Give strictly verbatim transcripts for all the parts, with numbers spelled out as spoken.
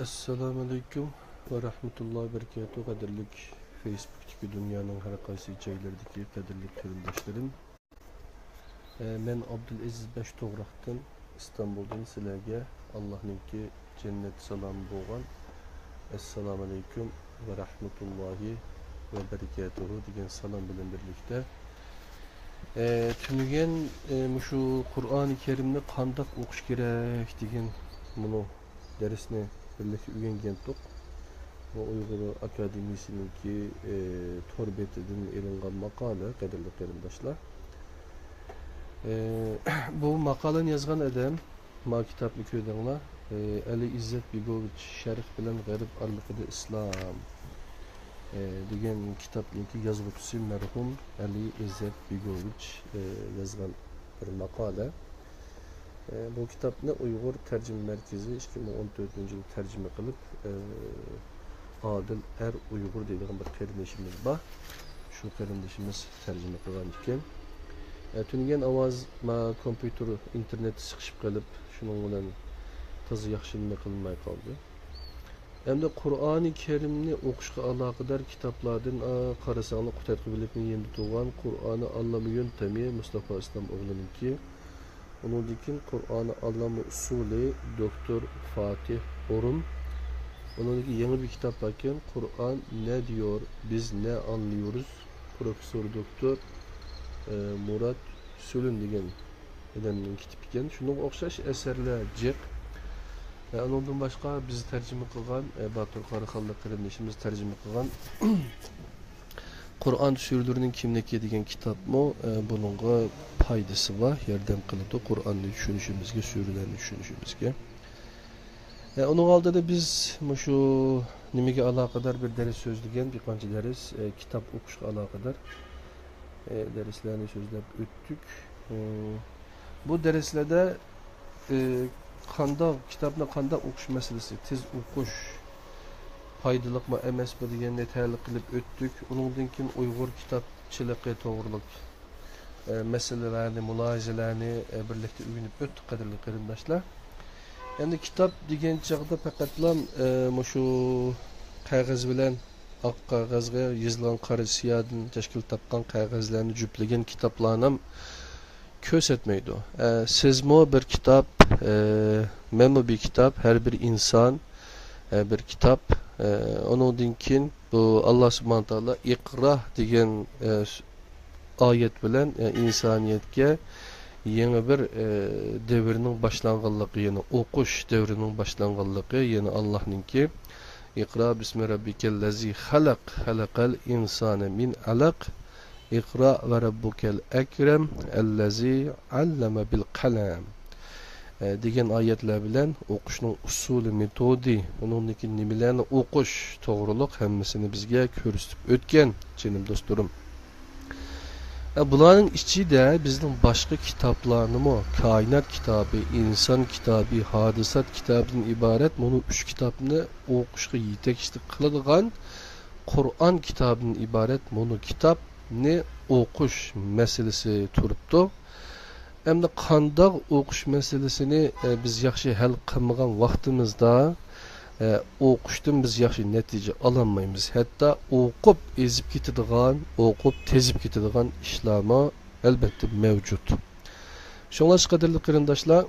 ئەسسالامۇئەلەيكۇم ۋە رەھمەتۇللاھى ۋە بەرىكاتۇھ. قەدىرلىك فېيسبۇكتىكى دۇنيانىڭ ھەر قايسى جايلىرىدىكى قەدىرلىك قېرىنداشلىرىم. ئە، مەن ئابدۇلئەزىز بەش توغراقتىن ئىستانبۇلدىن سىلەرگە ئاللاھنىڭكى جەننەت سالامى بولغان ئەسسالامۇئەلەيكۇم ۋە رەھمەتۇللاھى ۋە بەرىكاتۇھۇ دېگەن سالام بىلەن بىرلىكتە، ئە، تۈنۈگۈن، ئە، مۇشۇ قۇرئانى كەرىمنى قانداق ئوقۇش كېرەك دېگەن مۇنۇ دەرسنى بىرلىكتە ئۆگەنگەنتۇق. بۇ ئۇيغۇر ئاكادېمىيىسىنىڭكى، ئى، تور بېتىدىن ئېلىنغان ماقالە، قەدىرلىك قېرىنداشلار. ئى، بۇ ماقالىنى يازغان ئادەم، ما كىتابنى كۆردۈڭلار، ئى، ئەلى ئىززەت بېگوۋىچ، شەرق بىلەن غەرب ئارىلىقىدا ئىسلام، ئى، دېگەن كىتابنىڭكى يازغۇچىسى مەرھۇم ئەلى ئىززەت بېگوۋىچ، ئى، يازغان بىر ماقالە. ئە، بۇ كىتابنى ئۇيغۇر تەرجىمە مەركىزى ئىككى مىڭ ئون تۆتىنچى يىل تەرجىمە قىلىپ، ئە، ئادىل ئەر ئۇيغۇر دەيدىغان بىر قېرىندىشىمىز بار. شۇ قېرىندىشىمىز تەرجىمە قىلغان ئىكەن. ئە، تۈنۈگۈن ئاۋاز ما كومپيۇتېر ئىنتېرنېتى سىقىشىپ قېلىپ، شۇنىڭ بىلەن تازا ياخشى نېمە قىلماي قالدى. ئەمدى قۇرئانى كەرىمنى ئوقۇشقا ئالاقىدار كىتابلاردىن، ئا، قارىساڭلار، قۇتادغۇ بىلىكنىڭ يېنىدا تۇرغان قۇرئانى ئاللامۇ يۆنتەمى مۇستافا ئىسلام ئوغلىنىڭكى. ئۇنىڭدىن كېيىن قۇرئانى ئاللامۇ ئۇسۇلى دوكتور فاتىھ ئورۇم. ئۇنىڭدىن كېيىن يېڭى بىر كىتاب باركەن، قۇرئان نە دېيور، بىز نە ئاڭلىيورۇز، پروفېسسور دوكتور، ئە، مۇرات سۈلۈن دېگەن ئادەمنىڭ كىتابى ئىكەن. شۇنىڭغا ئوخشاش ئەسەرلەر جىق. ئە، ئۇنىڭدىن باشقا بىز تەرجىمە قىلغان، ئە، باتۇر قاراخانلىق قېرىندىشىمىز تەرجىمە قىلغان قۇرئان سۈرىلىرىنىڭ كىملىكى دېگەن كىتابمۇ، ئە، بۇنىڭغا پايدىسى بار، ياردەم قىلىدۇ قۇرئاننى چۈشىنىشىمىزگە، سۈرىلەرنى چۈشىنىشىمىزگە. ئە، ئۇنىڭ ئالدىدا بىز مۇشۇ نېمىگە ئالاقىدار بىر دەرس سۆزلىگەن، بىر قانچە دەرس، ئە، كىتاب ئوقۇشقا ئالاقىدار، ئە، دەرسلەرنى سۆزلەپ ئۆتتۇق. ئە، بۇ دەرسلەردە، ئە، قانداق، كىتابنى قانداق ئوقۇش مەسىلىسى، تېز ئوقۇش پايدىلىقمۇ ئەمەسمۇ دېگەننى تەھلىل قىلىپ ئۆتتۇق. ئۇنىڭدىن كېيىن ئۇيغۇر كىتابچىلىقى توغرۇلۇق، ئە، مەسىلىلەرنى، مۇلاھىزىلەرنى، ئە، بىرلىكتە ئۆگىنىپ ئۆتتۇق، قەدىرلىك قېرىنداشلار. ئەمدى كىتاب دېگەن چاغدا پەقەتلا، ئە، مۇشۇ قەغەز بىلەن ئاق قەغەزگە يېزىلغان قارا سىيادىن تەشكىل تاپقان قەغەزلەرنى جۈپلىگەن كىتابلارنىمۇ كۆرسەتمەيدۇ. ئە، سىزمۇ بىر كىتاب، ئە، مەنمۇ بىر كىتاب، ھەر بىر ئىنسان، ئە، بىر كىتاب. ئە، ئۇنىڭدىن كېيىن بۇ ئاللا سۇبھانە تائالا ئىقرا دېگەن، ئە، ئايەت بىلەن، ئە، ئىنسانىيەتكە يېڭى بىر، ئە، دەۋرنىڭ باشلانغانلىقى، يەنى ئوقۇش دەۋرىنىڭ باشلانغانلىقى، يەنى ئاللانىڭكى ئىقرا بىسمى رەببىكەللەزى خەلەق، خەلەقەل ئىنسانە مىن ئەلەق، ئىقرا ۋە رەببۇكەل ئەكرەم، ئەللەزى ئەللەمە بىل قەلەم، ئە، دېگەن ئايەتلەر بىلەن ئوقۇشنىڭ ئۇسۇلى، مېتودى، ئۇنىڭدىن كېيىن نېمىلەرنى ئوقۇش توغرۇلۇق ھەممىسىنى بىزگە كۆرسىتىپ ئۆتكەن، جېنىم دوستلىرىم. ئە، بۇلارنىڭ ئىچىدە بىزنىڭ باشقا كىتابلارنىمۇ، كائىنات كىتابى، ئىنسان كىتابى، ھادىسات كىتابىدىن ئىبارەت مۇنۇ ئۈچ كىتابنى ئوقۇشقا يېتەكچىلىك قىلىدىغان قۇرئان كىتابىدىن ئىبارەت مۇنۇ كىتابنى ئوقۇش مەسىلىسى تۇرۇپتۇ. ئەمدى قانداق ئوقۇش مەسىلىسىنى، ئە، بىز ياخشى ھەل قىلمىغان ۋاقتىمىزدا، ئە، ئوقۇشتىن بىز ياخشى نەتىجە ئالالمايمىز. ھەتتا ئوقۇپ ئېزىپ كېتىدىغان، ئوقۇپ تېزىپ كېتىدىغان ئىشلارمۇ ئەلبەتتە مەۋجۇت. شۇڭلاشقا قەدىرلىك قېرىنداشلار،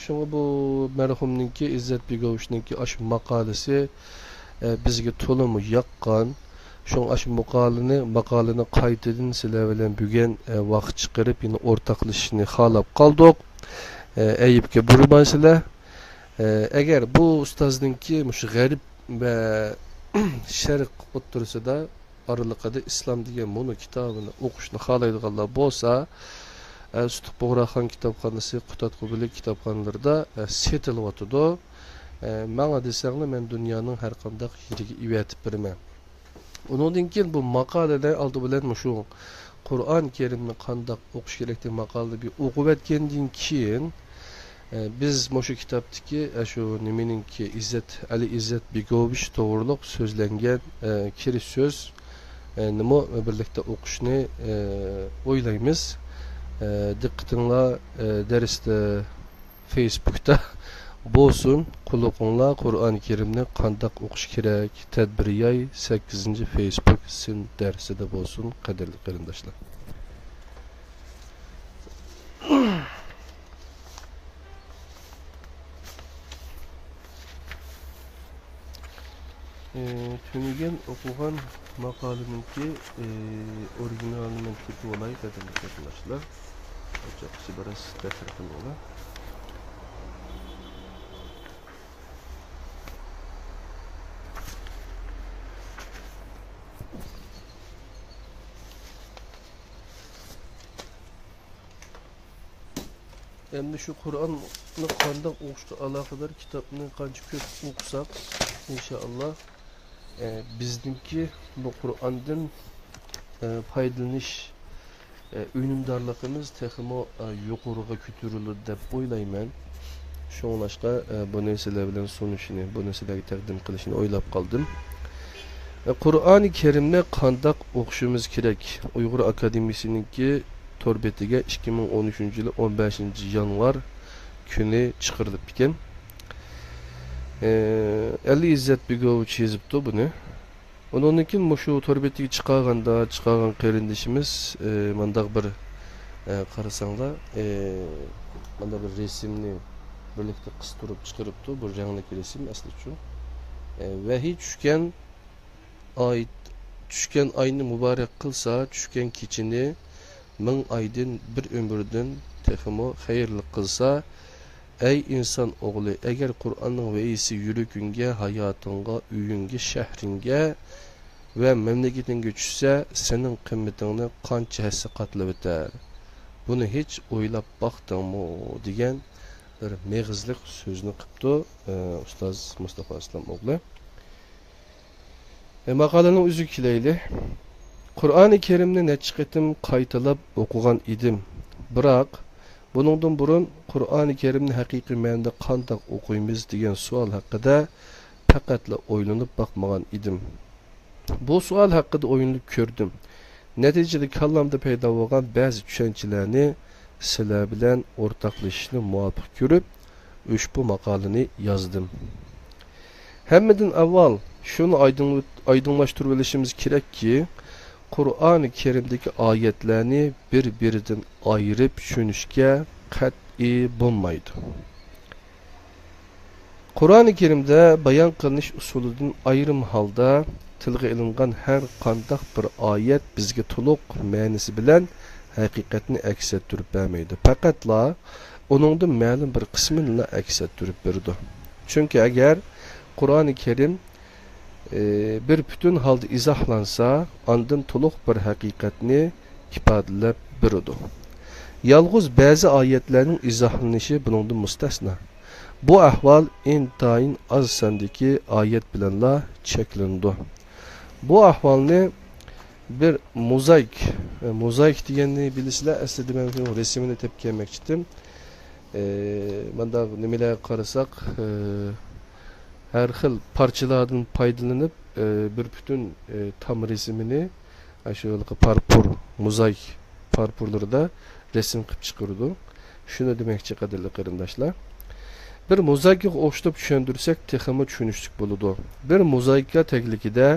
شۇڭا بۇ مەرھۇمنىڭكى، ئىززەت بېگوۋىچنىڭكى ئاشۇ ماقالىسى، ئە، بىزگە تولىمۇ ياققان. شۇڭا ئاشۇ ماقالىنى، ماقالىنى قايتىدىن سىلەر بىلەن بۈگۈن، ئە، ۋاقىت چىقىرىپ يەنە ئورتاقلىشىشنى خالاپ قالدۇق. ئە، ئەيىبكە بۇرىمايسىلەر. ئە، ئەگەر بۇ ئۇستازنىڭكى مۇشۇ غەرب ۋە شەرق ئوتتۇرىسىدا ئارىلىقىدا ئىسلام دېگەن مۇنۇ كىتابىنى ئوقۇشنى خالايدىغانلار بولسا، ئە، سۇتۇق بۇغراخان كىتابخانىسى، قۇتادغۇ بىلىك كىتابخانىلىرىدا، ئە، سېتىلىۋاتىدۇ. ئە، ماڭا دېسەڭلار، مەن دۇنيانىڭ ھەر قانداق يېرىگە ئېۋەتىپ بېرىمەن. ئۇنىڭدىن كېيىن بۇ ماقالىنى ئالدى بىلەن مۇشۇ قۇرئان كەرىمنى قانداق ئوقۇش كېرەك دېگەن ماقالىنى بىر ئوقۇۋەتكەندىن كېيىن، ئە، بىز مۇشۇ كىتابتىكى، ئە، شۇ نېمىنىڭكى، ئىززەت، ئەلى ئىززەت بېگوۋىچ توغرۇلۇق سۆزلەنگەن، ئە، كىرىش سۆز، ئە، نىمۇ بىرلىكتە ئوقۇشنى، ئە، ئويلايمىز. ئە، دىققىتىڭلار، ئە، دەرستە، فېيسبۇكتا بولسۇن، قۇلىقىڭلار قۇرئان كەرىمنى قانداق ئوقۇش كېرەك؟ تەدبىر ياي، سەككىزىنچى فېيسبۇك سىن دەرسىدە بولسۇن، قەدىرلىك قېرىنداشلار. ئى، تۈنۈگۈن ئوقۇغان ماقالىنىڭكى، ئى، ئورىگىنالىنى مەن تېپىۋالاي، قەدىرلىك قېرىنداشلار. ئاچاقچە بىراز دەپتەر قىلىڭلار. ئەمدى شۇ قۇرئاننى قانداق ئوقۇشقا ئالاقىدار كىتابنى قانچە كۆپ ئوقۇساق، ئىنشائاللا، ئە، بىزنىڭكى بۇ قۇرئاندىن، ئە، پايدىلىنىش، ئە، ئۈنۈمدارلىقىمىز تېخىمۇ، ئە، يۇقىرىغا كۆتۈرۈلىدۇ دەپ ئويلايمەن. شۇڭلاشقا، ئە، بۇنى سىلەر بىلەن سۇنۇشنى، بۇنى سىلەرگە تەقدىم قىلىشنى ئويلاپ قالدىم. ئە، قۇرئانى كەرىمنى قانداق ئوقۇشىمىز كېرەك؟ ئۇيغۇر ئاكادېمىيىسىنىڭكى تور بېتىگە ئىككى مىڭ ئون ئۈچىنچى يىلى ئون بەشىنچى يانۋار كۈنى چىقىرىلىپتىكەن. ئە، ئەلى ئىززەت بېگوۋىچ يېزىپتۇ بۇنى. ئۇنىڭدىن كېيىن مۇشۇ تور بېتىگە چىقارغاندا، چىقارغان قېرىندىشىمىز، ئە، مانداق بىر، ئە، قارىساڭلار، ئە، مانداق بىر رەسىمنى بىرلىكتە قىستۇرۇپ چىقىرىپتۇ. بۇ رەڭلىك رەسىم ئەسلىچۇ. ئە، ۋەھىي چۈشكەن ئاي، چۈشكەن ئاينى مۇبارەك قىلسا، چۈشكەن كېچىنى مىڭ ئايدىن، بىر ئۆمۈردىن تېخىمۇ خەيرلىك قىلسا، ئەي ئىنسان ئوغلى، ئەگەر قۇرئاننىڭ ۋەھىيسى يۈرىكىڭگە، ھاياتىڭغا، ئۆيۈڭگە، شەھىرىڭگە ۋە مەملىكىتىڭگە چۈشسە، سېنىڭ قىممىتىڭنى قانچە ھەسسە قاتلىۋېتەر؟ بۇنى ھېچ ئويلاپ باقتىڭمۇ؟ دېگەن بىر مېغىزلىق سۆزنى قىپتۇ، ئە، ئۇستاز مۇستافا ئىسلام ئوغلى. ئە، ماقالىنىڭ ئۆزىگە كېلەيلى. قۇرئانى كەرىمنى نەچچە قېتىم قايتىلاپ ئوقۇغان ئىدىم. بىراق، بۇنىڭدىن بۇرۇن قۇرئانى كەرىمنى ھەقىقىي مەنىدە قانداق ئوقۇيمىز دېگەن سوئال ھەققىدە پەقەتلا ئويلىنىپ باقمىغان ئىدىم. بۇ سوئال ھەققىدە ئويلىنىپ كۆردۈم. نەتىجىدە كاللامدا پەيدا بولغان بەزى چۈشەنچىلەرنى سىلەر بىلەن ئورتاقلىشىشنى مۇۋاپىق كۆرۈپ، ئۇشبۇ ماقالىنى يازدىم. ھەممىدىن ئاۋۋال شۇنى ئايدىڭ-، ئايدىڭلاشتۇرۇۋېلىشىمىز كېرەككى، قۇرئانى كەرىمدىكى ئايەتلەرنى بىر-بىرىدىن ئايرىپ چۈشىنىشكە قەتئىي بولمايدۇ. قۇرئانى كەرىمدە بايان قىلىنىش ئۇسۇلىدىن ئايرىم ھالدا تىلغا ئېلىنغان ھەر قانداق بىر ئايەت بىزگە تولۇق مەنىسى بىلەن ھەقىقەتنى ئەكس ئەتتۈرۈپ بەرمەيدۇ. پەقەتلا ئۇنىڭدىن مەلۇم بىر قىسمىنىلا ئەكس ئەتتۈرۈپ بېرىدۇ. چۈنكى ئەگەر قۇرئانى كەرىم، ئى، بىر پۈتۈن ھالدا ئىزاھلانسا، ئاندىن تولۇق بىر ھەقىقەتنى ئىپادىلەپ بېرىدۇ. يالغۇز بەزى ئايەتلەرنىڭ ئىزاھلىنىشى بۇنىڭدىن مۇستەسنا. بۇ ئەھۋال ئىنتايىن ئاز ساندىكى ئايەت بىلەنلا چەكلىنىدۇ. بۇ ئەھۋالنى بىر موزايىك، ئە، موزايىك دېگەننى بىلىسىلەر، ئەسلىدە مەن شۇنىڭ رەسىمىنى تېپىپ كەلمەكچىدىم. ئە، مانداق نېمىلەرگە قارىساق، ئە، ھەر خىل پارچىلاردىن پايدىلىنىپ، ئە، بىر پۈتۈن، ئە، تام رەسىمىنى، ئە، شۇ ھېلىقى پارپۇر، موزايىك پارپۇرلىرىدا رەسىم قىلىپ چىقىرىدۇ. شۇنى دېمەكچى، قەدىرلىك قېرىنداشلار. بىر موزايىكىغا ئوخشىتىپ چۈشەندۈرسەك، تېخىمۇ چۈشىنىشلىك بولىدۇ. بىر موزايىكا تەگلىكىدە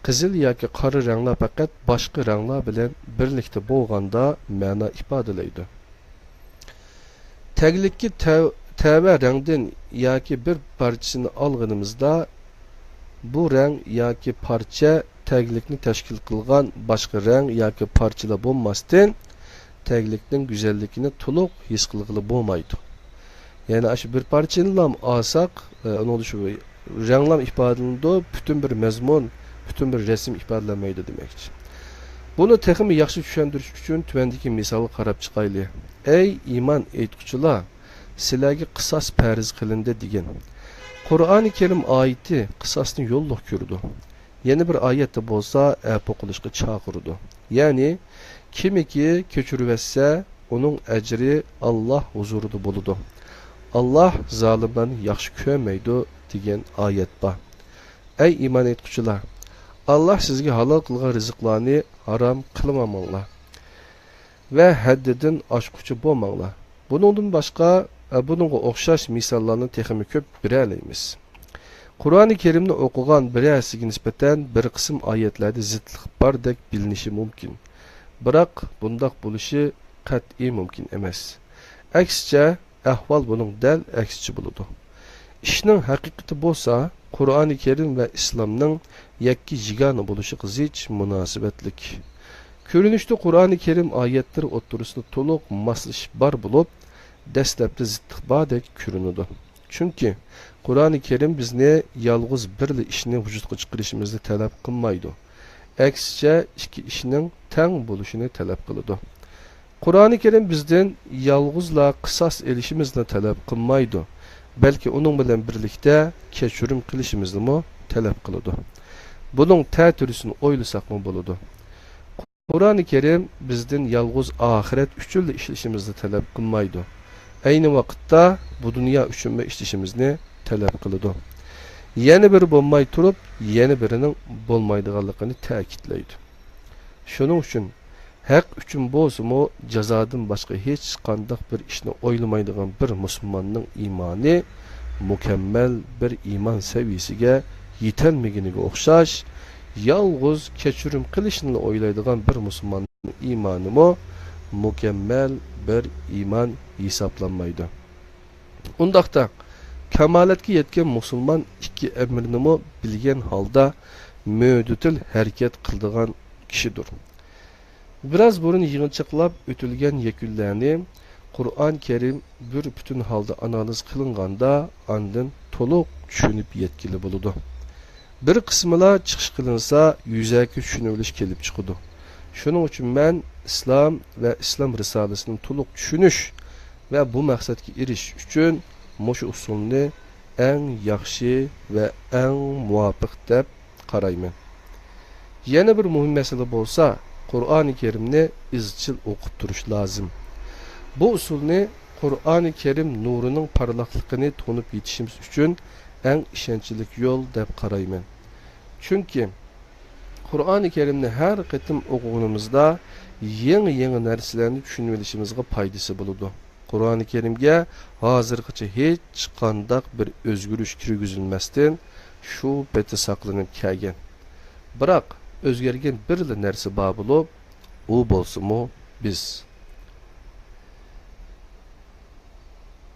قىزىل ياكى قارا رەڭلەر پەقەت باشقا رەڭلەر بىلەن بىرلىكتە بولغاندا مەنا ئىپادىلەيدۇ. تەگلىككە تە-، تەۋە رەڭدىن ياكى بىر پارچىسىنى ئالغىنىمىزدا، بۇ رەڭ ياكى پارچە تەگلىكنى تەشكىل قىلغان باشقا رەڭ ياكى پارچىلار بولماستىن، تەگلىكنىڭ گۈزەللىكىنى تولۇق ھېس قىلغىلى بولمايدۇ. يەنى ئاشۇ بىر پارچىنىلا ئالساق، ئە، ئۇنىڭدا شۇ رەڭلەر ئىپادىلىنىدۇ، پۈتۈن بىر مەزمۇن، پۈتۈن بىر رەسىم ئىپادىلەنمەيدۇ دېمەكچى. بۇنى تېخىمۇ ياخشى چۈشەندۈرۈش ئۈچۈن تۆۋەندىكى مىسالغا قاراپ چىقايلى. ئەي ئىمان ئېيتقۇچىلار، سىلەرگە قىساس پەرز قىلىندى دېگەن. قۇرئانى كەرىم ئايىتى قىساسنى يوللۇق كۆرىدۇ. يەنە بىر ئايەتتە بولسا ئەپۇ قىلىشقا چاقىرىدۇ. يەنى، كىمكى كەچۈرۈۋەتسە، ئۇنىڭ ئەجرى ئاللاھ ھۇزۇرىدا بولىدۇ. ئاللاھ زالىملارنى ياخشى كۆرمەيدۇ، دېگەن ئايەت بار. ئەي ئىمان ئېيتقۇچىلار! ئاللاھ سىزگە ھالال قىلغان رىزىقلارنى ھارام قىلمىماڭلار ۋە ھەددىدىن ئاشقۇچى بولماڭلار. بۇنىڭدىن باشقا، بۇنىڭغا ئوخشاش مىساللارنى تېخىمۇ كۆپ بېرەلەيمىز. قۇرئانى كەرىمنى ئوقۇغان بىرەرسىگە نىسبەتەن بىر قىسىم ئايەتلەردە زىتلىق باردەك بىلىنىشى مۇمكىن. بىراق بۇنداق بولۇشى قەتئىي مۇمكىن ئەمەس. ئەكسىچە، ئەھۋال بۇنىڭ دەل ئەكسىچە بولىدۇ. ئىشنىڭ ھەقىقىتى بولسا، قۇرئانى كەرىم ۋە ئىسلامنىڭ يەككە يېگانە بولۇشىغا زىچ مۇناسىۋەتلىك. كۆرۈنۈشتە قۇرئانى كەرىم ئايەتلىرى ئوتتۇرىسىدا تولۇق ماسلىشىش بار بولۇپ، دەسلەپتە زىتلىق باردەك كۆرۈنىدۇ. چۈنكى قۇرئانى كەرىم بىزنى يالغۇز بىرلا ئىشنى ۋۇجۇدقا چىقىرىشىمىزنى تەلەپ قىلمايدۇ. ئەكسىچە، ئىككى ئىشنىڭ تەڭ بولۇشىنى تەلەپ قىلىدۇ. قۇرئانى كەرىم بىزدىن يالغۇزلا قىساس ئېلىشىمىزنى تەلەپ قىلمايدۇ، بەلكى ئۇنىڭ بىلەن بىرلىكتە كەچۈرۈم قىلىشىمىزنىمۇ تەلەپ قىلىدۇ. بۇنىڭ تەتۈرىسىنى ئويلىساقمۇ بولىدۇ. قۇرئانى كەرىم بىزدىن يالغۇز ئاخىرەت ئۈچۈنلا ئىشلىشىمىزنى تەلەپ قىلمايدۇ. ئەينى ۋاقىتتا بۇ دۇنيا ئۈچۈنمۇ ئىشلىشىمىزنى تەلەپ قىلىدۇ. يەنە بىرى بولماي تۇرۇپ، يەنە بىرىنىڭ بولمايدىغانلىقىنى تەكىتلەيدۇ. شۇنىڭ ئۈچۈن ھەق ئۈچۈن بولسىمۇ، جازادىن باشقا ھېچقانداق بىر ئىشنى ئويلىمايدىغان بىر مۇسۇلماننىڭ ئىمانى مۇكەممەل بىر ئىمان سەۋىيىسىگە يېتەلمىگىنىگە ئوخشاش، يالغۇز كەچۈرۈم قىلىشنىلا ئويلايدىغان بىر مۇسۇلماننىڭ ئىمانىمۇ مۇكەممەل بىر ئىمان ھېسابلانمايدۇ. ئۇنداقتا، كامالەتكە يەتكەن مۇسۇلمان ئىككى ئەمرنىمۇ بىلگەن ھالدا مۆتىدىل ھەرىكەت قىلىدىغان كىشىدۇر. بىراز بۇرۇن يىغىنچاقلاپ ئۆتۈلگەن يەكۈنلەرنى قۇرئان كەرىم بىر پۈتۈن ھالدا ئانالىز قىلىنغاندا، ئاندىن تولۇق چۈشىنىپ يەتكىلى بولىدۇ. بىر قىسمىلا چىقىش قىلىنسا، يۈزەكى چۈشىنىۋېلىش كېلىپ چىقىدۇ. شۇنىڭ ئۈچۈن مەن ئىسلام ۋە ئىسلام رىسالىسىنى تولۇق چۈشىنىش ۋە بۇ مەقسەتكە ئېرىشىش ئۈچۈن مۇشۇ ئۇسۇلنى ئەڭ ياخشى ۋە ئەڭ مۇۋاپىق دەپ قارايمەن. يەنە بىر مۇھىم مەسىلە بولسا، قۇرئانى كەرىمنى ئىزچىل ئوقۇپ تۇرۇش لازىم. بۇ ئۇسۇلنى قۇرئانى كەرىم نۇرىنىڭ پارلاقلىقىنى تونۇپ يېتىشىمىز ئۈچۈن ئەڭ ئىشەنچلىك يول دەپ قارايمەن. چۈنكى قۇرئانى كەرىمنى ھەر قېتىم ئوقۇغىنىمىزدا يېڭى-يېڭى نەرسىلەرنى چۈشىنىۋېلىشىمىزغا پايدىسى بولىدۇ. قۇرئانى كەرىمگە ھازىرغىچە ھېچقانداق بىر ئۆزگىرىش كىرگۈزۈلمەستىن شۇ پېتى ساقلىنىپ كەلگەن. بىراق ئۆزگەرگەن بىرلا نەرسە بار بولۇپ، ئۇ بولسىمۇ بىز.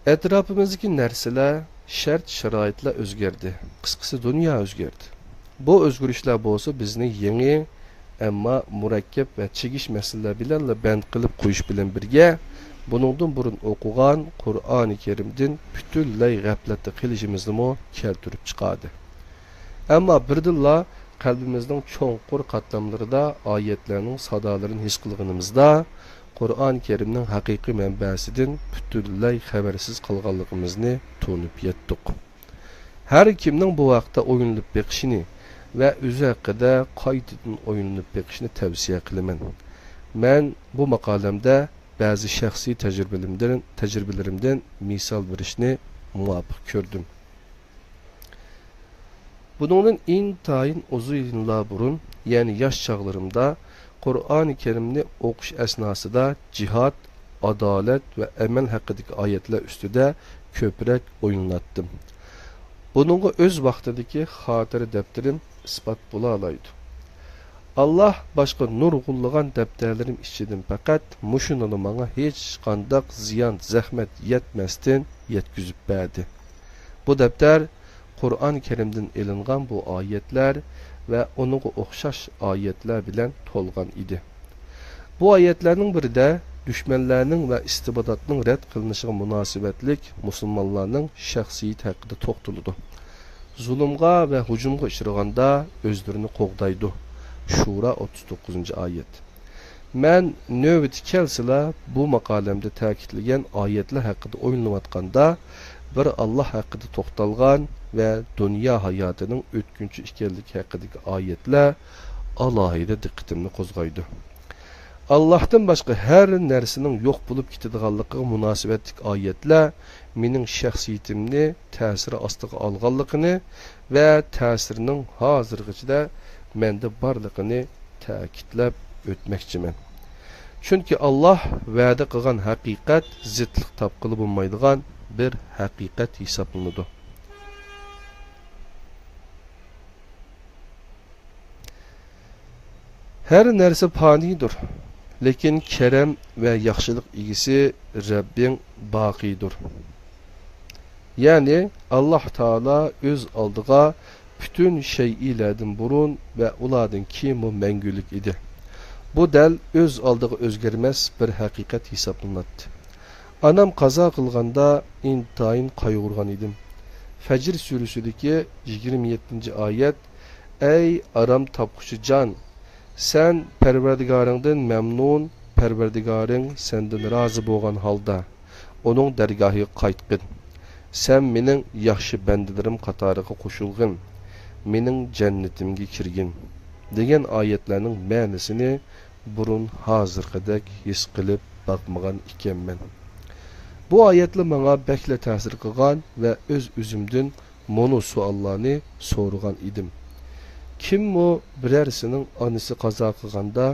ئەتراپىمىزدىكى نەرسىلەر، شەرت-شارائىتلار ئۆزگەردى. قىسقىسى، دۇنيا ئۆزگەردى. بۇ ئۆزگىرىشلەر بولسا بىزنى يېڭى، ئەمما مۇرەككەپ ۋە چىگىش مەسىلىلەر بىلەنلا بەند قىلىپ قويۇش بىلەن بىرگە، بۇنىڭدىن بۇرۇن ئوقۇغان قۇرئانى كەرىمدىن پۈتۈنلەي غەپلەتتە قېلىشىمىزنىمۇ كەلتۈرۈپ چىقاردى. ئەمما بىردىنلا قەلبىمىزنىڭ چوڭقۇر قاتلاملىرىدا ئايەتلەرنىڭ سادالىرىنى ھېس قىلغىنىمىزدا، قۇرئان كەرىمنىڭ ھەقىقىي مەنبەسىدىن پۈتۈنلەي خەۋەرسىز قالغانلىقىمىزنى تونۇپ يەتتۇق. ھەر كىمنىڭ بۇ ھەقتە ئويلىنىپ بېقىشىنى ۋە ئۆزى ھەققىدە قايتىدىن ئويلىنىپ بېقىشىنى تەۋسىيە قىلىمەن. مەن بۇ ماقالەمدە بەزى شەخسىي تەجرىبىلىرىمدىن، تەجرىبىلىرىمدىن مىسال بېرىشنى مۇۋاپىق كۆردۈم. بۇنىڭدىن ئىنتايىن ئۇزۇن يىللار بۇرۇن، يەنى ياش چاغلىرىمدا قۇرئانى كەرىمنى ئوقۇش ئەسناسىدا جىھاد، ئادالەت ۋە ئەمەل ھەققىدىكى ئايەتلەر ئۈستىدە كۆپرەك ئويلىناتتىم. بۇنىڭغا ئۆز ۋاقتىدىكى خاتىرە دەپتىرىم ئىسپات بولالايدۇ. ئاللاھ باشقا نۇرغۇنلىغان دەپتەرلىرىم ئىچىدىن پەقەت مۇشۇنىلا ماڭا ھېچقانداق زىيان، زەخمەت يەتمەستىن يەتكۈزۈپ بەردى. بۇ دەپتەر قۇرئان كەرىمدىن ئېلىنغان بۇ ئايەتلەر ۋە ئۇنىڭغا ئوخشاش ئايەتلەر بىلەن تولغان ئىدى. بۇ ئايەتلەرنىڭ بىرىدە دۈشمەنلەرنىڭ ۋە ئىستىبداتنىڭ رەت قىلىنىشىغا مۇناسىۋەتلىك مۇسۇلمانلارنىڭ شەخسىيىتى ھەققىدە توختىلىدۇ. زۇلۇمغا ۋە ھۇجۇمغا ئۇچرىغاندا ئۆزلىرىنى قوغدايدۇ. شۇرا، ئوتتۇز توققۇزىنچى ئايەت. مەن نۆۋىتى كەلسىلا بۇ ماقالەمدە تەكىتلىگەن ئايەتلەر ھەققىدە ئويلىنىۋاتقاندا، بىر ئاللاھ ھەققىدە توختالغان ۋە دۇنيا ھاياتىنىڭ ئۆتكۈنچى ئىكەنلىكى ھەققىدىكى ئايەتلەر ئالاھىدە دىققىتىمنى قوزغايدۇ. ئاللاھتىن باشقا ھەر نەرسىنىڭ يوق بولۇپ كېتىدىغانلىقىغا مۇناسىۋەتلىك ئايەتلەر مېنىڭ شەخسىيىتىمنى تەسىرى ئاستىغا ئالغانلىقىنى ۋە تەسىرىنىڭ ھازىرغىچىدە مەندە بارلىقىنى تەكىتلەپ ئۆتمەكچىمەن. چۈنكى ئاللاھ ۋەدە قىلغان ھەقىقەت زىتلىق تاپقىلى بولمايدىغان بىر ھەقىقەت ھېسابلىنىدۇ. ھەر نەرسە پانىيدۇر، لېكىن كەرەم ۋە ياخشىلىق ئىگىسى رەببىڭ باقىيدۇر. يەنى ئاللاھ تائالا ئۆز ئالدىغا پۈتۈن شەيئىلەردىن بۇرۇن ۋە ئۇلاردىن كېيىنمۇ مەڭگۈلۈك ئىدى. بۇ دەل ئۆز ئالدىغا ئۆزگەرمەس بىر ھەقىقەت ھېسابلىناتتى. ئانام قازا قىلغاندا ئىنتايىن قايغۇرغان ئىدىم. فەجر سۈرىسىدىكى يىگىرمە يەتتىنچى ئايەت، ئەي ئارام تاپقۇچى جان! سەن پەرۋەردىگارىڭدىن مەمنۇن، پەرۋەردىگارىڭ سەندىن رازى بولغان ھالدا ئۇنىڭ دەرگاھىغا قايتقىن. سەن مېنىڭ ياخشى بەندىلىرىم قاتارىغا قوشۇلغىن، مېنىڭ جەننىتىمگە كىرگىن، دېگەن ئايەتلەرنىڭ مەنىسىنى بۇرۇن ھازىرقىدەك ھېس قىلىپ باقمىغان ئىكەنمەن. بۇ ئايەتلەر ماڭا بەكلا تەسىر قىلغان ۋە ئۆز-ئۆزۈمدىن مۇنۇ سوئاللارنى سورىغان ئىدىم. كىممۇ بىرەرسىنىڭ ئانىسى قازا قىلغاندا،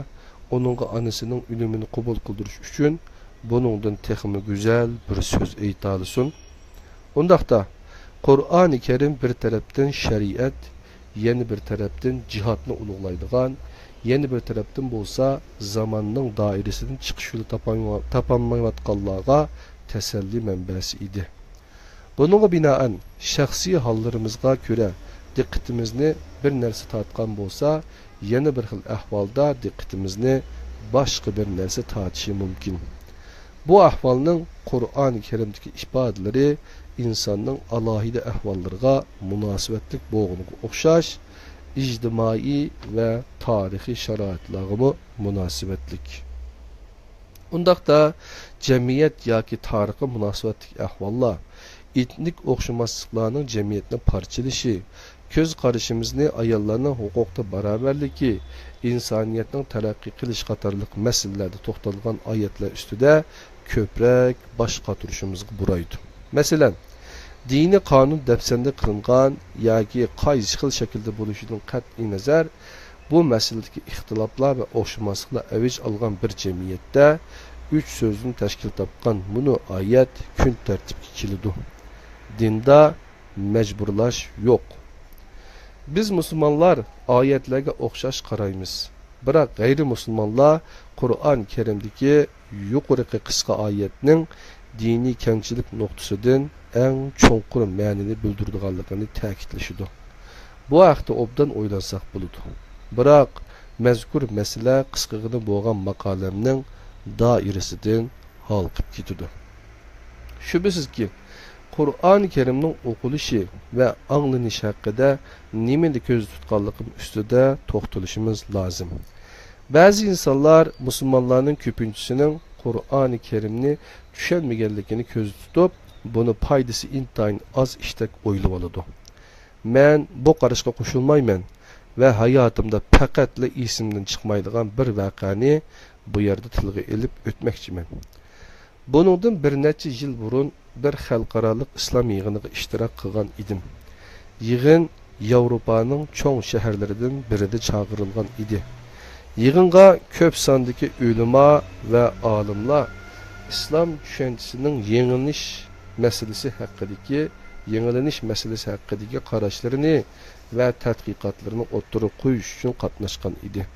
ئۇنىڭغا ئانىسىنىڭ ئۆلۈمىنى قوبۇل قىلدۇرۇش ئۈچۈن بۇنىڭدىن تېخىمۇ گۈزەل بىر سۆز ئېيتالىسۇن؟ ئۇنداقتا، قۇرئانى كەرىم بىر تەرەپتىن شەرىئەت، يەنە بىر تەرەپتىن جىھادنى ئۇلۇغلايدىغان، يەنە بىر تەرەپتىن بولسا زاماننىڭ دائىرىسىدىن چىقىش يولى تاپالماي-، تاپالمايۋاتقانلارغا تەسەللى مەنبەسى ئىدى. بۇنىڭغا بىنائەن، شەخسىي ھاللىرىمىزغا كۆرە دىققىتىمىزنى بىر نەرسە تارتقان بولسا، يەنە بىر خىل ئەھۋالدا دىققىتىمىزنى باشقا بىر نەرسە تارتىشى مۇمكىن. بۇ ئەھۋالنىڭ قۇرئانى كەرىمدىكى ئىپادىلىرى ئىنساننىڭ ئالاھىدە ئەھۋاللىرىغا مۇناسىۋەتلىك بولغىنىغا ئوخشاش، ئىجتىمائىي ۋە تارىخىي شارائىتلارغىمۇ مۇناسىۋەتلىك. ئۇنداقتا، جەمئىيەت ياكى تارىخقا مۇناسىۋەتلىك ئەھۋاللار، ئېتنىك ئوخشىماسلىقلارنىڭ جەمئىيەتنى پارچىلىشى، كۆز قارىشىمىزنى ئاياللارنىڭ ھوقۇقتا باراۋەرلىكى، ئىنسانىيەتنىڭ تەرەققىي قىلىشى قاتارلىق مەسىلىلەردە توختالغان ئايەتلەر ئۈستىدە كۆپرەك باش قاتۇرۇشىمىزغا بۇرايدۇ. مەسىلەن، دىنىي قانۇن دەپسەندە قىلىنغان ياكى قايسى خىل شەكىلدە بولۇشىدىن قەتئىينەزەر، بۇ مەسىلىدىكى ئىختىلاپلار ۋە ئوخشىماسلىقلار ئەۋج ئالغان بىر جەمئىيەتتە ئۈچ سۆزدىن تەشكىل تاپقان مۇنۇ ئايەت كۈن تەرتىپكە كېلىدۇ. دىندا مەجبۇرلاش يوق. بىز مۇسۇلمانلار ئايەتلەرگە ئوخشاش قارايمىز. بىراق غەيرىي مۇسۇلمانلار قۇرئان كەرىمدىكى يۇقىرىقى قىسقا ئايەتنىڭ دىنىي كەڭچىلىك نۇقتىسىدىن ئەڭ چوڭقۇر مەنىنى بىلدۈرىدىغانلىقىنى تەكىتلىشىدۇ. بۇ ھەقتە ئوبدان ئويلانساق بولىدۇ. بىراق، مەزكۇر مەسىلە قىسقىغىنە بولغان ماقالەمنىڭ دائىرىسىدىن ھالقىپ كېتىدۇ. شۈبھىسىزكى، قۇرئانى كەرىمنىڭ ئوقۇلۇشى ۋە ئاڭلىنىشى ھەققىدە نېمىنى كۆزدە تۇتقانلىقىم ئۈستىدە توختىلىشىمىز لازىم. بەزى ئىنسانلار مۇسۇلمانلارنىڭ كۆپىنچىسىنىڭ قۇرئانى كەرىمنى چۈشەنمىگەنلىكىنى كۆزدە تۇتۇپ، بۇنى پايدىسى ئىنتايىن ئاز ئىشتەك ئويلىۋالىدۇ. مەن بۇ قاراشقا قوشۇلمايمەن ۋە ھاياتىمدا پەقەتلا ئېسىمدىن چىقمايدىغان بىر ۋەقەنى بۇ يەردە تىلغا ئېلىپ ئۆتمەكچىمەن. بۇنىڭدىن بىر نەچچە يىل بۇرۇن بىر خەلقئارالىق ئىسلام يىغىنىغا ئىشتىراك قىلغان ئىدىم. يىغىن ياۋروپانىڭ چوڭ شەھەرلىرىدىن بىرىدە چاقىرىلغان ئىدى. يىغىنغا كۆپ ساندىكى ئۆلىما ۋە ئالىملار ئىسلام چۈشەنچىسىنىڭ يېڭىلىنىش مەسىلىسى ھەققىدىكى، يېڭىلىنىش مەسىلىسى ھەققىدىكى قاراشلىرىنى ۋە تەتقىقاتلىرىنى ئوتتۇرىغا قويۇش ئۈچۈن قاتناشقان ئىدى.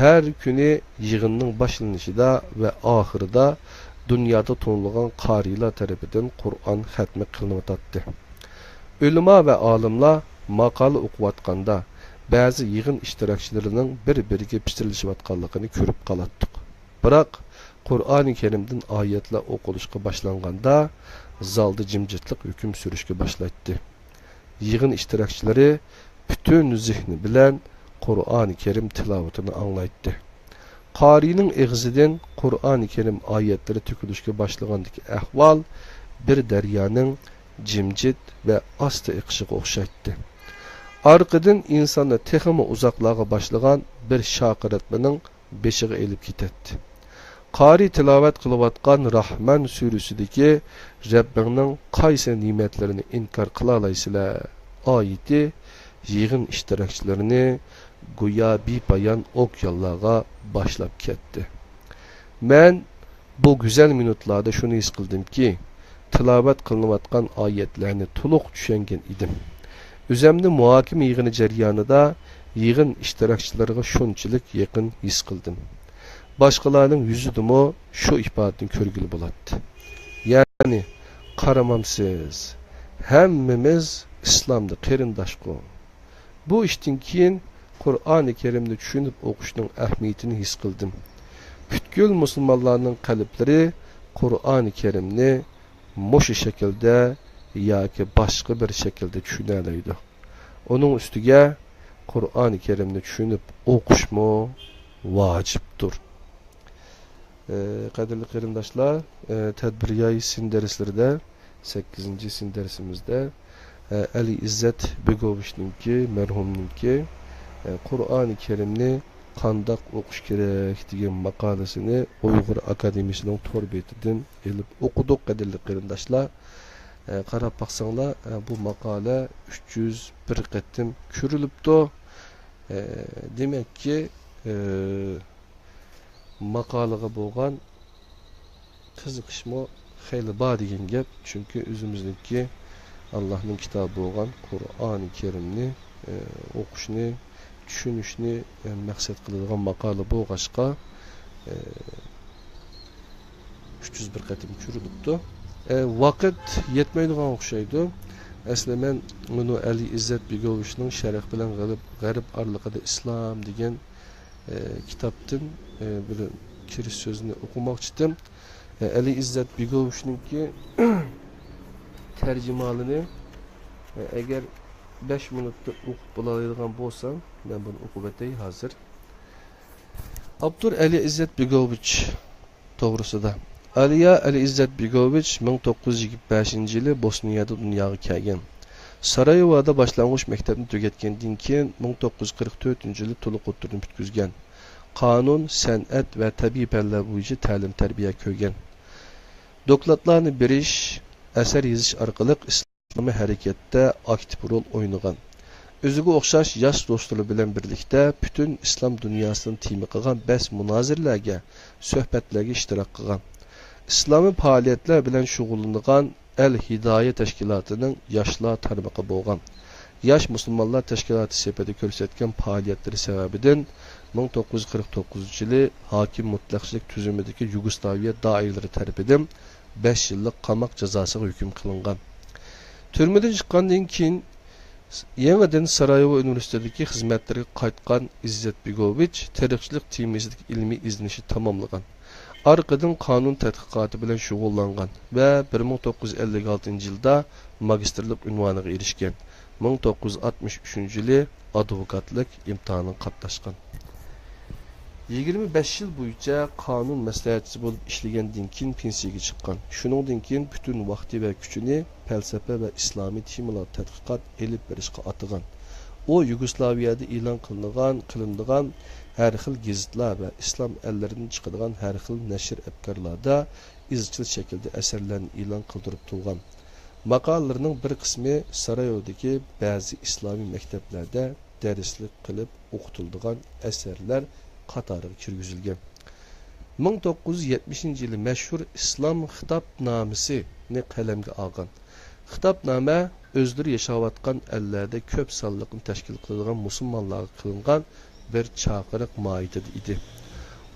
ھەر كۈنى يىغىننىڭ باشلىنىشىدا ۋە ئاخىرىدا دۇنيادا تونۇلغان قارىيلار تەرىپىدىن قۇرئان خەتمى قىلىنىۋاتاتتى. ئۆلىما ۋە ئالىملار ماقالە ئوقۇۋاتقاندا، بەزى يىغىن ئىشتىراكچىلىرىنىڭ بىر-بىرىگە پىچىرلىشىۋاتقانلىقىنى كۆرۈپ قالاتتۇق. بىراق، قۇرئانى كەرىمدىن ئايەتلەر ئوقۇلۇشقا باشلانغاندا، زالدا جىمجىتلىق ھۆكۈم سۈرۈشكە باشلايتتى. يىغىن ئىشتىراكچىلىرى پۈتۈن زېھنى بىلەن قۇرئانى كەرىم تىلاۋىتىنى ئاڭلايتتى. قارىينىڭ ئېغىزىدىن قۇرئانى كەرىم ئايەتلىرى تۆكۈلۈشكە باشلىغاندىكى ئەھۋال بىر دەريانىڭ جىمجىت ۋە ئاستا ئېقىشىغا ئوخشايتتى. ئارقىدىن ئىنساننى تېخىمۇ ئۇزاقلارغا باشلىغان بىر شاقىرتمىنىڭ بېشىغا ئېلىپ كېتەتتى. قارىي تىلاۋەت قىلىۋاتقان راھمان سۈرىسىدىكى «رەببىڭنىڭ قايسى نېمەتلىرىنى ئىنكار قىلالايسىلەر؟» ئايىتى يىغىن ئىشتىراكچىلىرىنى گويا بىپايان ئوكيانلارغا باشلاپ كەتتى. مەن بۇ گۈزەل مىنۇتلاردا شۇنى ھېس قىلدىمكى، تىلاۋەت قىلىنىۋاتقان ئايەتلەرنى تولۇق چۈشەنگەن ئىدىم. ئۆزەمنى مۇھاكىمە يىغىنى جەريانىدا يىغىن ئىشتىراكچىلىرىغا شۇنچىلىك يېقىن ھېس قىلدىم. باشقىلارنىڭ يۈزىدىمۇ شۇ ئىپادىنى كۆرگىلى بولاتتى. يەنى، قارىمامسىز، ھەممىمىز ئىسلامدا قېرىنداشقۇ. بۇ ئىشتىن كېيىن قۇرئانى كەرىمنى چۈشىنىپ ئوقۇشنىڭ ئەھمىيىتىنى ھېس قىلدىم. پۈتكۈل مۇسۇلمانلارنىڭ قەلبلىرى قۇرئانى كەرىمنى مۇشۇ شەكىلدە ياكى باشقا بىر شەكىلدە چۈشىنەلەيدۇ. ئۇنىڭ ئۈستىگە قۇرئانى كەرىمنى چۈشىنىپ ئوقۇشمۇ ۋاجىپتۇر. ئە، قەدىرلىك قېرىنداشلار، ئە، تەدبىرىياي سىن دەرسلىرىدە، سەككىزىنچى سىن دەرسىمىزدە، ئە، ئەلى ئىززەت بېگوۋىچنىڭكى، مەرھۇمنىڭكى، ئە، قۇرئانى كەرىمنى قانداق ئوقۇش كېرەك دېگەن ماقالىسىنى ئۇيغۇر ئاكادېمىيىسىنىڭ تور بېتىدىن ئېلىپ ئوقۇدۇق، قەدىرلىك قېرىنداشلار. ئە، قاراپ باقساڭلار، ئە، بۇ ماقالە ئۈچ يۈز بىر قېتىم كۆرۈلۈپتۇ. ئە، دېمەككى، ئە، ماقالىغا بولغان قىزىقىشمۇ خېلى بار دېگەن گەپ. چۈنكى ئۆزىمىزنىڭكى ئاللاھنىڭ كىتابى بولغان قۇرئانى كەرىمنى، ئە، ئوقۇشنى، چۈشىنىشنى، ئە، مەقسەت قىلىدىغان ماقالە بولغاچقا، ئە، ئۈچ يۈز بىر قېتىم كۆرۈلۈپتۇ. ئە، ۋاقىت يەتمەيدىغان ئوخشايدۇ. ئەسلى مەن مۇنۇ ئەلى ئىززەت بېگوۋىچنىڭ شەرق بىلەن غەرب، غەرب ئارىلىقىدا ئىسلام دېگەن ئە، كىتابتىن، ئە، بىر كىرىش سۆزىنى ئوقۇماقچىدىم. ئە، ئەلى ئىززەت بېگوۋىچنىڭكى تەرجىمىھالىنى، ئە، ئەگەر بەش مىنۇتتا ئوقۇپ بولالايدىغان بولسام، مەن بۇنى ئوقۇپ ئۆتەي ھازىر. ئاپتور ئەلى ئىززەت بېگوۋىچ توغرىسىدا. ئالىيا ئەلى ئىززەت بېگوۋىچ مىڭ توققۇز يۈز يىگىرمە بەشىنچى يىلى بوسنىيەدە دۇنياغا كەلگەن. سارايېۋودا باشلانغۇچ مەكتەپنى تۈگەتكەندىن كېيىن، مىڭ توققۇز يۈز قىرىق تۆتىنچى يىلى تولۇق ئوتتۇرىنى پۈتكۈزگەن. قانۇن، سەنئەت ۋە تەبىئىي پەنلەر بويىچە تەلىم-تەربىيە كۆرگەن. دوكلاتلارنى بېرىش، ئەسەر يېزىش ئارقىلىق ئىسلامىي ھەرىكەتتە ئاكتىپ رول ئوينىغان. ئۆزىگە ئوخشاش ياش دوستلىرى بىلەن بىرلىكتە پۈتۈن ئىسلام دۇنياسىنى تېما قىلغان بەس مۇنازىرىلەرگە، سۆھبەتلەرگە ئىشتىراك قىلغان. ئىسلامىي پائالىيەتلەر بىلەن شۇغۇللىنىدىغان ئەل ھىدايە تەشكىلاتىنىڭ ياشلار تارمىقى بولغان. ياش مۇسۇلمانلار تەشكىلاتى سېپىدە كۆرسەتكەن پائالىيەتلىرى سەۋەبىدىن، مىڭ توققۇز يۈز قىرىق توققۇزىنچى يىلى ھاكىم مۇتلەقچىلىك تۈزۈمىدىكى يۇگوسلاۋىيە دائىرىلىرى تەرىپىدىن بەش يىللىق قاماق جازاسىغا ھۆكۈم قىلىنغان. تۈرمىدىن چىققاندىن كېيىن، يېڭىدىن سارايېۋو ئۇنىۋېرسىتېتىدىكى خىزمەتلىرىگە قايتقان ئىززەت بېگوۋىچ تېرىقچىلىق تېمىسىدىكى ئىلمىي ئىزدىنىشنى تاماملىغان. ئارقىدىن قانۇن تەتقىقاتى بىلەن شۇغۇللانغان ۋە بىر مىڭ توققۇز يۈز ئەللىك ئالتىنچى يىلدا ماگىستىرلىق ئۇنۋانىغا ئېرىشكەن. مىڭ توققۇز يۈز ئاتمىش ئۈچىنچى يىلى ئادۋوكاتلىق ئىمتىھانىغا قاتناشقان. يىگىرمە بەش يىل بويىچە قانۇن مەسلىھەتچىسى بولۇپ ئىشلىگەندىن كېيىن پېنسىيەگە چىققان. شۇنىڭدىن كېيىن پۈتۈن ۋاقتى ۋە كۈچىنى پەلسەپە ۋە ئىسلامىي تېمىلاردا تەتقىقات ئېلىپ بېرىشقا ئاتىغان. ئۇ يۇگوسلاۋىيەدە ئېلان قىلىنغان، قىلىنىدىغان ھەر خىل گېزىتلەر ۋە ئىسلام ئەللىرىدىن چىقىدىغان ھەر خىل نەشر ئەپكارلاردا ئىزچىل شەكىلدە ئەسەرلەرنى ئېلان قىلدۇرۇپ تۇرغان. ماقالىلىرىنىڭ بىر قىسمى سارايېۋودىكى بەزى ئىسلامىي مەكتەپلەردە دەرسلىك قىلىپ ئوقۇتۇلىدىغان ئەسەرلەر قاتارىغا كىرگۈزۈلگەن. مىڭ توققۇز يۈز يەتمىشىنچى يىلى مەشھۇر ئىسلام خىتابنامىسىنى قەلەمگە ئالغان. خىتابنامە ئۆزلىرى ياشاۋاتقان ئەللەردە كۆپ سانلىقنى تەشكىل قىلىدىغان مۇسۇلمانلارغا قىلىنغان بىر چاقىرىق ماھىيىتىدە ئىدى.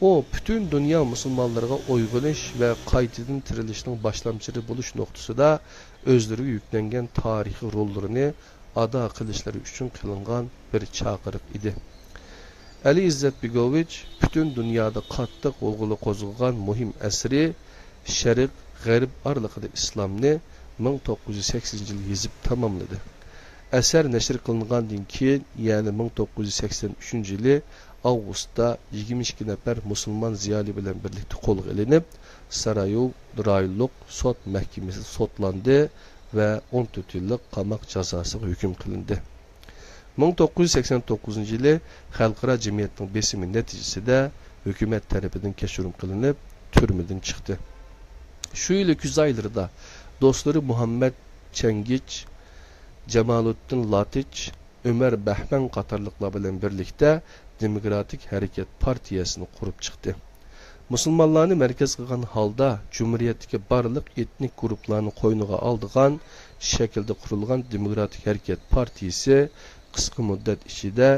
ئۇ پۈتۈن دۇنيا مۇسۇلمانلىرىغا ئويغىنىش ۋە قايتىدىن تىرىلىشنىڭ باشلامچىلىرى بولۇش نۇقتىسىدا ئۆزلىرىگە يۈكلەنگەن تارىخىي روللىرىنى ئادا قىلىشلىرى ئۈچۈن قىلىنغان بىر چاقىرىق ئىدى. ئەلى ئىززەت بېگوۋىچ پۈتۈن دۇنيادا قاتتىق غۇلغۇلا قوزغىغان مۇھىم ئەسىرى شەرق، غەرب ئارىلىقىدا ئىسلامنى مىڭ توققۇز يۈز سەكسىنىنچى يىلى يېزىپ تاماملىدى. ئەسەر نەشر قىلىنغاندىن كېيىن، يەنى مىڭ توققۇز يۈز سەكسەن ئۈچىنچى يىلى ئاۋغۇستتا يىگىرمە ئىككى نەپەر مۇسۇلمان زىيالىي بىلەن بىرلىكتە قولغا ئېلىنىپ، سارايېۋو رايونلۇق سوت مەھكىمىسىدە سوتلاندى ۋە ئون تۆت يىللىق قاماق جازاسىغا ھۆكۈم قىلىندى. مىڭ توققۇز يۈز سەكسەن توققۇزىنچى يىلى خەلقئارا جەمئىيەتنىڭ بېسىمى نەتىجىسىدە ھۆكۈمەت تەرىپىدىن كەچۈرۈم قىلىنىپ، تۈرمىدىن چىقتى. شۇ يىلى كۈز ئايلىرىدا دوستلىرى مۇھەممەد چەنگىچ، جامالۇددىن لاتىچ، ئۆمەر بەھمەن قاتارلىقلار بىلەن بىرلىكتە دېموكراتىك ھەرىكەت پارتىيەسىنى قۇرۇپ چىقتى. مۇسۇلمانلارنى مەركەز قىلغان ھالدا جۇمھۇرىيەتتىكى بارلىق ئېتنىك گۇرۇپپىلارنى قوينىغا ئالىدىغان شەكىلدە قۇرۇلغان دېموكراتىك ھەرىكەت پارتىيىسى قىسقا مۇددەت ئىچىدە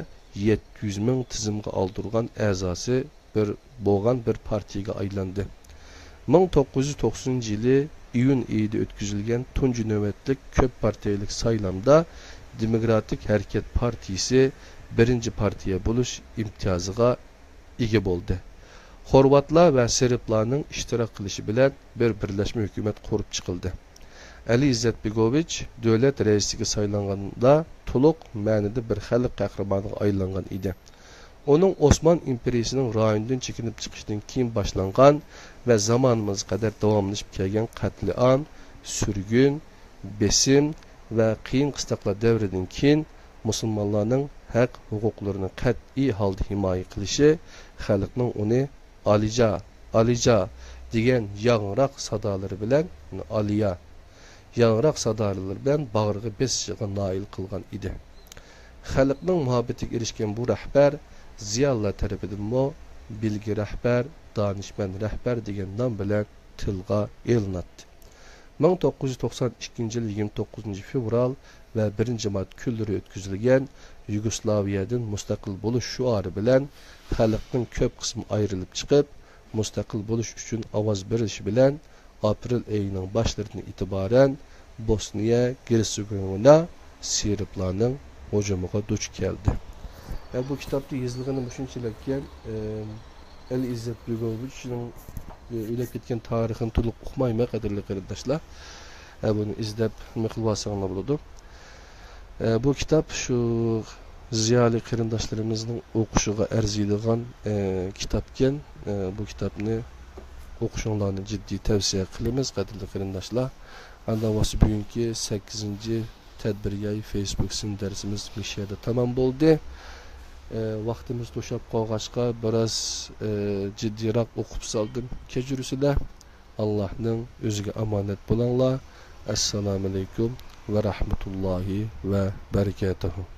يەتتە يۈز مىڭ تىزىمغا ئالدۇرغان ئەزاسى بىر بولغان بىر پارتىيىگە ئايلاندى. مىڭ توققۇز يۈز توقسىنىنچى يىلى ئىيۇن ئېيىدا ئۆتكۈزۈلگەن تۇنجى نۆۋەتلىك كۆپ پارتىيىلىك سايلامدا دېموكراتىك ھەرىكەت پارتىيىسى بىرىنچى پارتىيە بولۇش ئىمتىيازىغا ئىگە بولدى. خورۋاتلار ۋە سېربلارنىڭ ئىشتىراك قىلىشى بىلەن بىر بىرلەشمە ھۆكۈمەت قۇرۇپ چىقىلدى. ئەلى ئىززەت بېگوۋىچ دۆلەت رەئىسىگە سايلانغاندا تولۇق مەنىدە بىر خەلق قەھرىمانىغا ئايلانغان ئىدى. ئۇنىڭ ئوسمان ئىمپېرىيىسىنىڭ رايوندىن چېكىنىپ چىقىشىدىن كېيىن باشلانغان ۋە زامانىمىزغا قەدەر داۋاملىشىپ كەلگەن قەتلىئام، سۈرگۈن، بېسىم ۋە قىيىن قىستاقلار دەۋرىدىن كېيىن مۇسۇلمانلارنىڭ ھەق ھوقۇقلىرىنى قەتئىي ھالدا ھىمايە قىلىشى خەلقنىڭ ئۇنى «ئالىجا، ئالىجا» دېگەن ياڭراق سادالىرى بىلەن، يەنى «ئالىيا» ياڭراق سادالىرى بىلەن باغرىغا بېسىشىغا نائىل قىلغان ئىدى. خەلقنىڭ مۇھەببىتىگە ئېرىشكەن بۇ رەھبەر زىيالىيلار تەرىپىدىنمۇ بىلگە رەھبەر، دانىشمەن رەھبەر دېگەن نام بىلەن تىلغا ئېلىناتتى. مىڭ توققۇز يۈز توقسان ئىككىنچى يىل يىگىرمە توققۇزىنچى فېۋرال ۋە بىرىنچى مارت كۈنلىرى ئۆتكۈزۈلگەن يۇگوسلاۋىيەدىن مۇستەقىل بولۇش شوئارى بىلەن خەلقنىڭ كۆپ قىسمى ئايرىلىپ چىقىپ، مۇستەقىل بولۇش ئۈچۈن ئاۋاز بېرىشى بىلەن ئاپرېل ئېيىنىڭ باشلىرىدىن ئېتىبارەن بوسنىيە گېرتسېگوۋىنا سېربلارنىڭ ھۇجۇمىغا دۇچ كەلدى. ھە، بۇ كىتابتا يېزىلغىنى مۇشۇنچىلىككەن، ئەلى ئىززەت بېگوۋىچنىڭ ئۆلۈپ كەتكەن تارىخىنى تولۇق ئۇقمايمەن، قەدىرلىك قېرىنداشلار. ھە، بۇنى ئىزدەپ نېمە قىلىۋالساڭلار بولىدۇ. ئە، بۇ كىتاب شۇ زىيالىي قېرىنداشلىرىمىزنىڭ ئوقۇشىغا ئەرزىيدىغان، ئە، كىتابكەن. ئە، بۇ كىتابنى ئوقۇشۇڭلارنى جىددىي تەۋسىيە قىلىمىز، قەدىرلىك قېرىنداشلار. ئاندىن بولسا بۈگۈنكى سەككىزىنچى تەدبىر ياي فېيسبۇك سىن دەرسىمىز مۇشۇ يەردە تامام بولدى. ئە، ۋاقتىمىز توشاپ قالغاچقا، بىراز، ئە، جىددىيراق ئوقۇپ سالدىم. كەچۈرۈسىلەر. ئاللاھنىڭ ئۆزىگە ئامانەت بولۇڭلار. ئەسسالامۇئەلەيكۇم ۋە رەھمەتۇللاھى ۋە بەرىكاتۇھۇ.